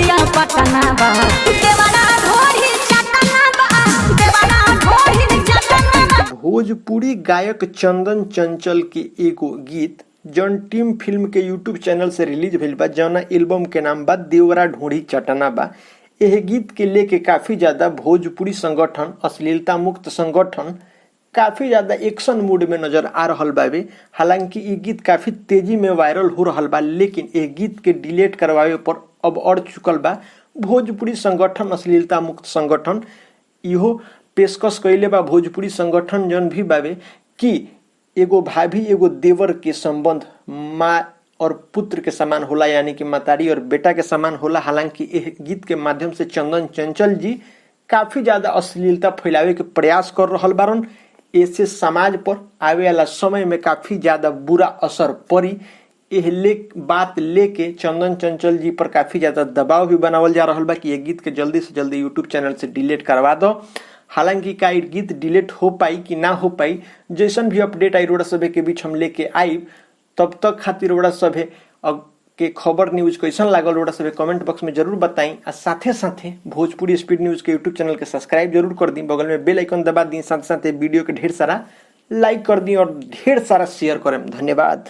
बतिया पटना बा। देवरा ढोरी चटना बा, देवरा ढोरी चटना बा। भोजपुरी गायक चंदन चंचल के एगो गीत जौन टीम फिल्म के यूट्यूब चैनल से रिलीज भइल बा, जौना एल्बम के नाम बा देवरा ढोढ़ी चटना बा। एह गीत के लेके काफी ज्यादा भोजपुरी संगठन, अश्लीलता मुक्त संगठन काफी ज्यादा एक्शन मूड में नजर आ रहल बावे। हालांकि ई गीत काफी तेजी में वायरल हो रहल बा, लेकिन एह गीत के डिलीट करवावे पर अब अड़ चुकल बा भोजपुरी संगठन, अश्लीलता मुक्त संगठन। इहो पेशकश कइले बा भोजपुरी संगठन जौन भी बावे कि एगो भाभी एगो देवर के संबंध माँ और पुत्र के समान होला, यानी कि मतारी और बेटा के समान होला। हालांकि एह गीत के माध्यम से चंदन चंचल जी काफी ज्यादा अश्लीलता फैलावे के प्रयास कर रहल बारन। ऐसे समाज पर आवे वाला समय में काफी ज्यादा बुरा असर पड़ी। एह ले बात लेके चंदन चंचल जी पर काफी ज्यादा दबाव भी बनावल जा रहल बा कि ये गीत के जल्दी से जल्दी यूट्यूब चैनल से डिलीट करवा दो। हालांकि का ई गीत डिलीट हो पाई कि ना हो पाई, जैसन भी अपडेट आई रोड़ा सभे के बीच हम लेके आई। तब तक खातिर रोड़ा सभे अब के खबर न्यूज कैसन लागल रोड़ा सभे कमेंट बॉक्स में जरूर बताई आ साथे साथे भोजपुरी स्पीड न्यूज के यूट्यूब चैनल के सब्सक्राइब जरूर कर दी, बगल में बेल आइकन दबा दी, साथ साथ वीडियो के ढेर सारा लाइक कर दी और ढेर सारा शेयर करें। धन्यवाद।